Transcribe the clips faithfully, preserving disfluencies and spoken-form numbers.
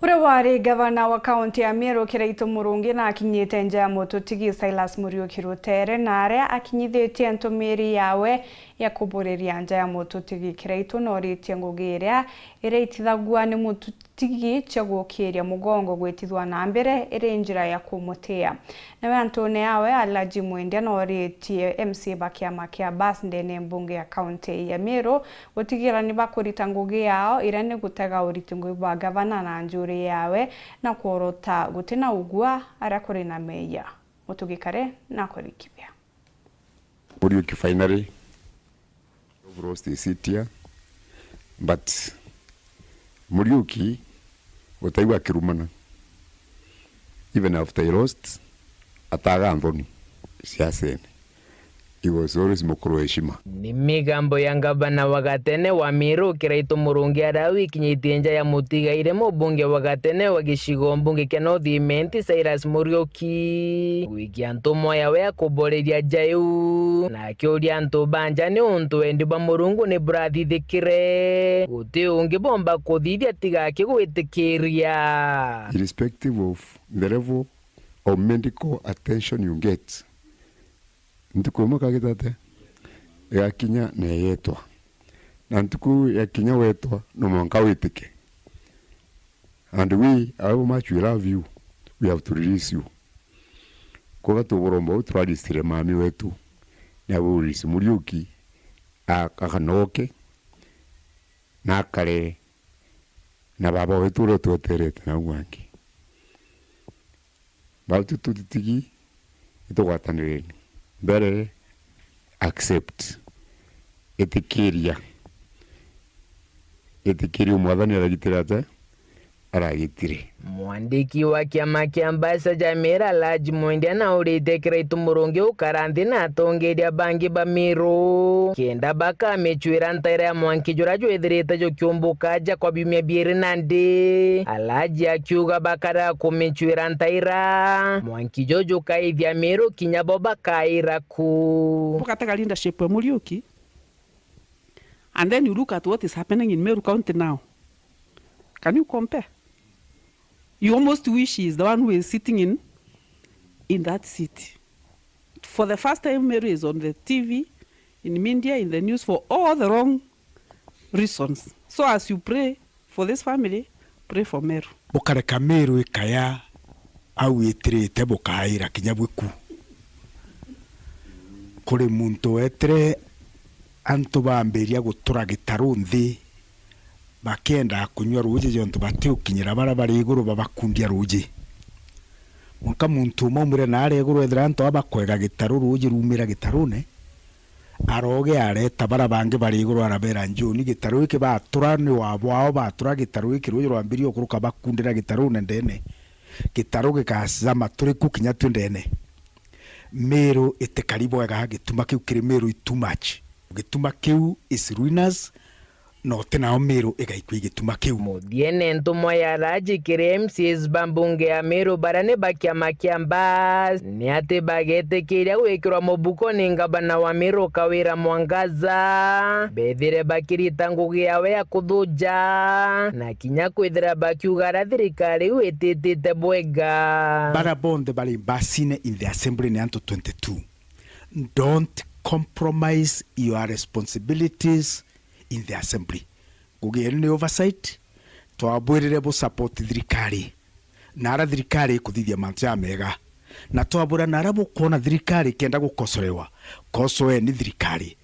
Uria wari gavana wa kaunti ya Meru Kiraitu Murungi na akinyite nja ya mututigi Silas Muriuki Rutere, na aria akinyithitie ntumiri yawe ya kuburiria nja ya mututigi Kiraitu, na oritie ngugi iria iraitithagua ni mututigi cia gukiria mugongo gwitithwa na mbere iri njira ya kumutia. Nawe antune yawe, Alhaji Mwendia noritie M C A ba kiama kia Bas ndene mbunge ya kaunti ya Meru gutigira ni bakurita ngugi yao iria ni gutega uriti ngugi bwa gavana na njuri yawe na kworota guti na ugua aria kuri na meeyia. Mutugikare na kurikithia. Muriuki finally I've lost his seat here, but Muriuki utaigua akirumana. Even after he lost, ataga nthoni siasene. He was always mukuru wa heshima. Ni migambo ya ngavana wa gatene wa Meru Kiraitu Murungi aria wikinyitie nja ya mutigaire mubunge wa gatene wa gicigo mbunge kia North Imenti Silas Muriuki gwikia ntumwa yawe ya kuboreria nja iu, na akiuria antu ba nja ni untu wendi bwa Murungu ni burathithikire, guti ungi bomba kuthithia tiga akigwitikiria. Irrespective of the level of medical attention you get, ntuku imwe kagita atia igakinya na yetwa, na ntuku yakinya wetwa no mwanka witike. And we, however much we love you, we have to release you. Koga tuburomba u turaristire mami wetu, ni abu release Muriuki, a-, akanoke, na akare na baba wetu uria tweterete nau angi. Bau tu tutitigi, itugwatanireni. Mbere, accept. Itikiria. Itikiria Mwathani aragitire ate? Aragitire. Mwandiki wa kiama kia Mbaca Jamira Alhaji Mwendia naurite Kiraitu Murungi ukara nthi na atongeria bangi ba Miru kenda bakamicuira ntaira ya mwanki juria jwithirite jukiumbuka aja kwa biumia biiri nandi. Alhaji akiuga bakara kumicuira ntaira, mwanki juju jukaithia Miru kinya bo bakaira ku. Bugatega leadership ya Muriuki, and then you look at what is happening in Meru County now. Can you compare? You almost wish he is the one who is sitting in, in that seat. For the first time, Meru is on the T V, in media, in the news for all the wrong reasons. So as you pray for this family, pray for Meru. Bukareka Meru ikaya au itirite, bukaira kinya bwiku. Kuri muntu wetire antu bambiria gutura gitaru nthi, bakienda kunyua ruuji jontu batiukinyira bara bari iguru babakundia ruuji. Mwanka muntu umwe aumire naaria iguru, ethira antu aba bakwega gitaru, ruuji ruumira gitarune, aroge areta bara bangi bari iguru, arabera, "Njoni, gitaru giki batura ni wa bwao, batura gitaru giki, ruuji rwambirie ukuruka, bakundira gitarune ndene, gitaru gikacama turi ku kinya twi ndene." Meru itikari bwega, gituma kiu kiri Meru is too much. Gituma kiu is ruinous, na uti nao Meru igaikua i gituma kiu. Muthiene, ntumwa ya Alhaji kiri M C As ba mbunge ya Meru baria ni ba kiama kia Mbas ni ati bagetikiria gwikirwa mubuko ni ngavana wa Meru Kawira Mwangaza, bethire bakirita ngugi yawe ya kuthuja na kinya kwithira bakiuga aria thirikari iu ititite bwega. Bara bonthe bari mbasine in the assembly ni antu twenty-two. Don't compromise your responsibilities in the assembly. Ngugi yenu ni oversight, twabwirire bu support thirikari, na ara thirikari ikuthithia mantu jamega, na twabwira na ara bukwona thirikari ikenda gukosorewa, kosoeni thirikari.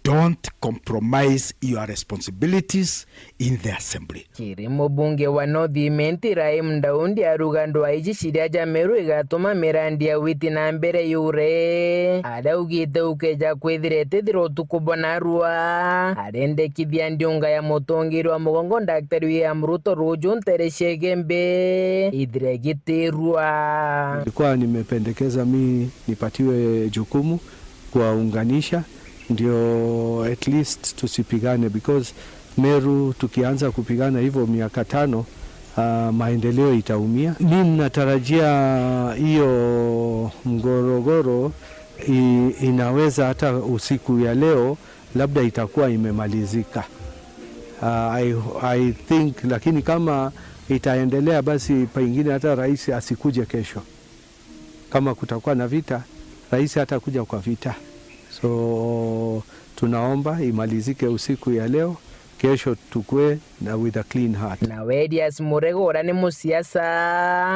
Don't compromise your responsibilities in the assembly. Kiri mubunge wa North Imenti, Rahim Daudi aruga ndwaa iji ciria ja Meru igatuma mirandi ya witi na mbere yure. Araugite ukeja kwithira itithira utuku bwa narua, arendekithia ndiunga ya mutongeria wa mugongo Daktari William Ruto ruju ntere cia Igembe ithire igitirua. Nilikuwa nimependekeza mi nipatiwe jukumu kuwaunganisha, ndio at least tusipigane, because Meru tukianza kupigana hivyo miaka tano, ah, maendeleo itaumia. Mi natarajia hiyo mgorogoro i-, inaweza hata usiku ya leo labda itakuwa imemalizika. Ah, I, I think, lakini kama itaendelea, basi pengine hata rais asikuje kesho. Kama kutakuwa na vita, rais hatakuja kwa vita. So tunaomba imalizike usiku ya leo, kesho tukue na with a clean heart. Nawe Elias Murega, uria ni musiasa,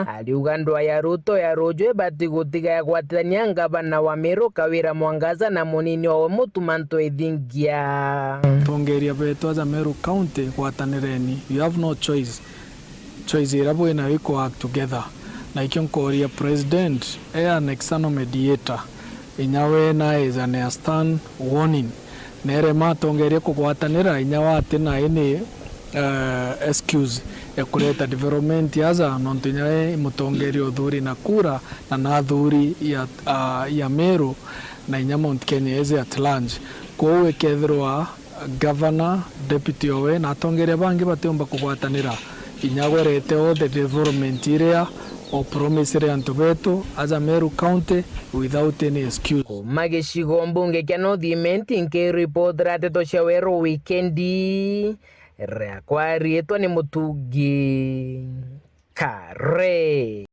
ariuga ndwaa ya Ruto ya ruju ibati gutiga ya gwatithania ngavana wa Meru Kawira Mwangaza na munini wawe Mutuma M'Ethingia. Atongeria betu aja Meru County, gwatanireni, you have no choice. Choice iria bwinayo i ku work together. Na ikio nkoria president e an external mediator, inya we naejane a stern warning. Nerema atongeria kugwatanira, inya we ati na any, eh, excuse ya kureta development aja, nontu inya we i mutongeria uthuri na kura, na na athuri ya, ah, ya Meru, na inya Mount Kenya is at large. Kwou ikethirwa governor, deputy owe, na atongeria bangi batiumba kugwatanira, inya gwerete all the development iria o promisere antu betu aja Meru County without any excuse. Kuma gicigo mbunge kia North Imenti, nkiripotera ndeto cia Weru Wikendi, riakwa riitwa ni Mutungi Kare.